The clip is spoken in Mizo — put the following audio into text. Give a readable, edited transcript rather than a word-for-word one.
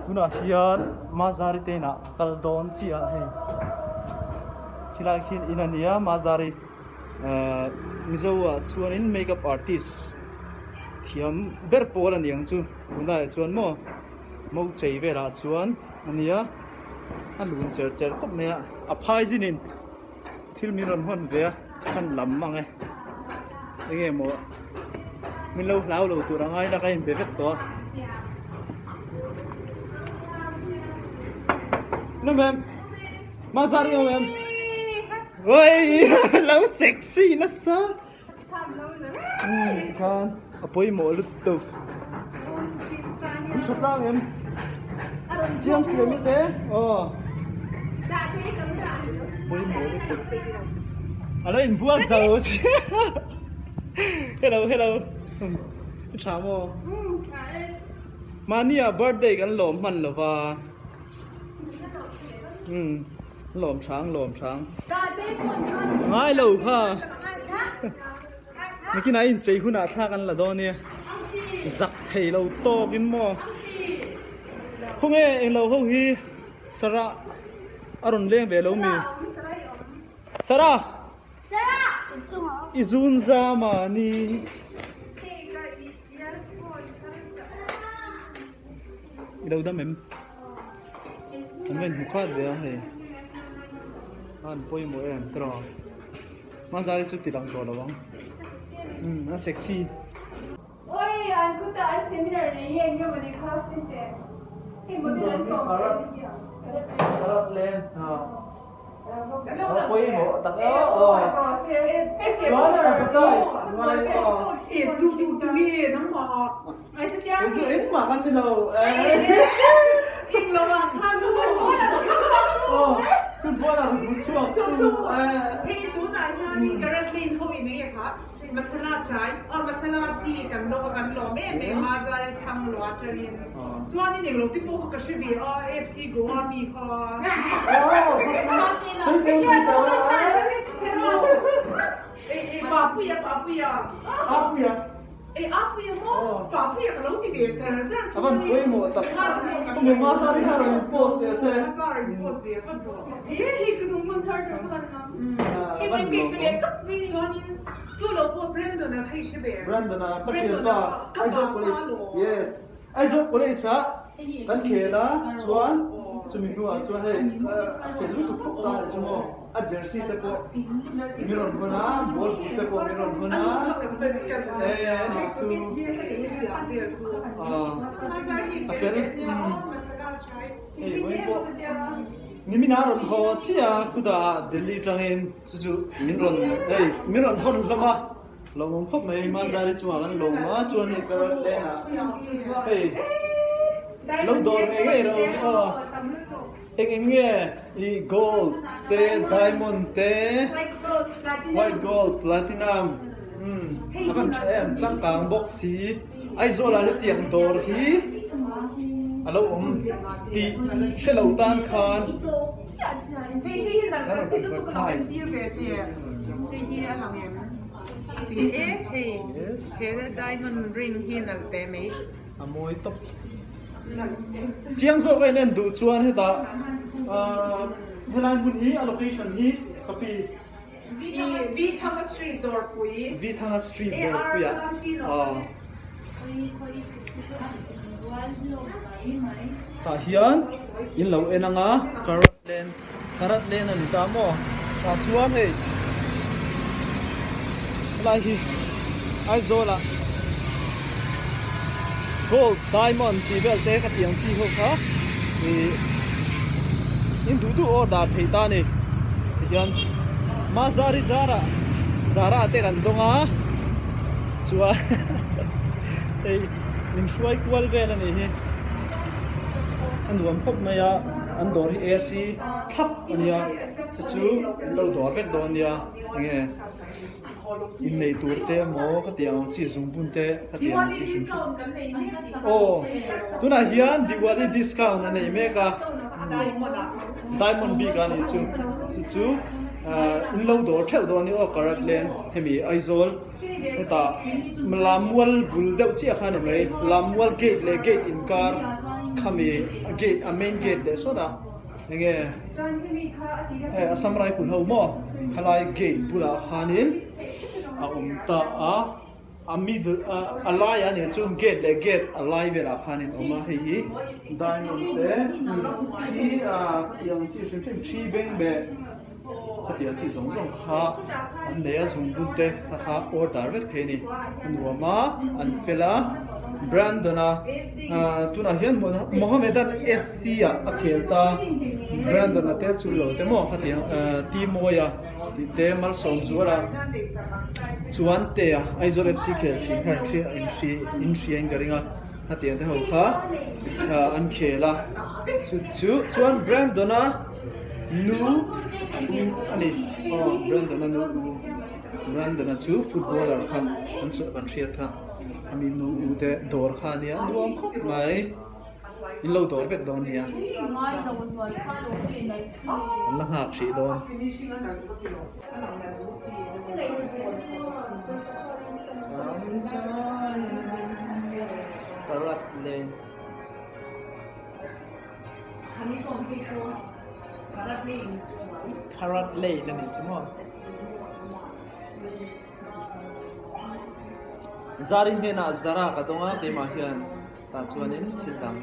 Tunah hian Mazari te inah ka kal dawn chiah a hei. Khilai khi in a nia Mazari ehh Mizo ah chuanin makeup artist thiam ber pawl a ni ang chu tunlai ah chuan maw mo chei velah chuan a nia a lun cher cher khawp mai a a phai zinin Thil min rawn hawn ve a, kan lam mang e. Enge maw min lo hlau lo tur angai na ka inbe vek tawh a. Hello ma'am. Mazari ho ma'am. Oi, lo sexy nasa. Umm khan a pawimawh lutuk. An tha tlang em? Siam siam i te aw. Pawimawh lutuk. A lo inbual zo Hello hello. I tha maw? Mahni ah birthday kan lawm hman lova. Umm lawm hrang lawm hrang ngai lo kha nikin a inchei hunah thlak an la dawn nia zak thei lo tawk in maw khawnge englo ho hi Sarah a rawn leng ve lo mi Sarah i zun zam a ni. I lo dam em? Kan va inhmu khat ve a hei. A an pawimawh em tiraw? Hmazari chu ti lang tawh lo ang. Umm a sexy. Oi an kutah an seminar nei nge nge mawni kha hente. Hei model an sawm ve a ni hi a. Karat len ha. Pawimawh tak e aw. Chuan advertise ngai aw. Tu tu tu nge nangmah. Kei chu engmah kan ni lo. Ing lo ah khan u. Aw football ah rawn chhuak tu. Hei tunah hian Karat Lane ho in enge kha masala chai aw masala tea kan dawk a kan lawm em em a Zari Thang lua atangin chuanin englo te pawh kha ka hre ve a FC Goa mi kha. Papuia Papuia. Papuia. Ei Apuia maw? Papuia ka lo ti ve char char A van pawimawh tak. Ka mu hmasa ri kha rawn post ve se. Hmasa rawn post ve vat rawh. He hi ka zung hmun thar tur khan a. A van lawm awm. Chuanin chu lo pawh Brandon-a kha i hre ve. Brandon-a ka thianpa Aizawl College. Yes. Aizawl College ah kan khel a chuan chumi hnuah chuan hei a fel lutuk bawk ta a ni chu maw a jersey te pawh min rawn hawn a ball boot te pawh min rawn hawn a eh ani chu a fel hei vawiin pawh nimin a rawn haw chiah a khuda ah Delhi tangin chu chu min rawn hei min rawn hawn hlawm a. Lo awm khawp mai Mazari chungah kan lawm a chuan hei ka rawn leng ah hei lo dawr ngei ngei rawh aw eng eng nge i gold te diamond te white gold platinum umm a van tha em changkang bawk si Aizawl ah hetiang dawr hi a lo awm tih hre lo tan khan kan rawn advertise. Ti e hei he diamond ring hi nalh teh mai. A mawi tawp. Chiang zawk a in en duh chuan hetah helai hmun hi a location hi ka pi. I V Thanga Street Dawrpui. V Thanga Street Dawrpui ah. Tah hian in lo en anga Karat Lane Karat Lane a ni ta maw tah chuan hei helai hi Aizawl ah Gold Diamond tih vel te ka tih ang chi ho kha ih in duh duh order theih ta a ni tihian Mazari zara zara te kan dawng a chuan hei min hruai kual vel a nih hi a nuam khawp mai a an dawr hi AC thlap a nia chu chu an lo dawr vek dawn nia enge innei tur te emaw ka tih ang chi zungbun te ka tih ang chi hrim hrim aw tunah hian Diwali discount a nei mek a diamond bik a nih chu chu chu in lo dawr theuh dawn a ni aw karat lane hemi Aizawl. Hetah Lammual bul deuh chiah kha a ni mai, Lammual gate leh gate inkar. Khami a gate a main gate leh sawtah enge hei Assam Rifle ho maw khalai gate bulah khanin a awm ta a a middle a laiah a nih chu gate leh gate a lai velah khanin a awm a hei hi diamond te thi ah khatiang chi hrim hrim thi beng leh khatiang chi zawng zawng kha an nei a zungbun te kha kha order vek thei a ni a nuam a an fel a Brandon a ah tunah hian Mohammedan SC ah a khel ta Brandon a te chu lo te maw khatiang ah Timoy-a tih te Malsawmzuala chuan te a Aizawl FC khel thin kha in hria in hria in ka ring a khatiang te ho kha ah an khel a chu chu chuan Brandon a. Nu u a ni aw Brandon-a nu u Brandon-a chu footballer kha an sawi kan hriat kha ami nu u te dawr kha a nia nuam khawp mai in lo dawr vek dawn nia an la nghak hrih dawn. Karat lane. Karat lane a nih chu maw? Zarin hnenah Zara ka dawng a keimah hian tah chuanin thil dang.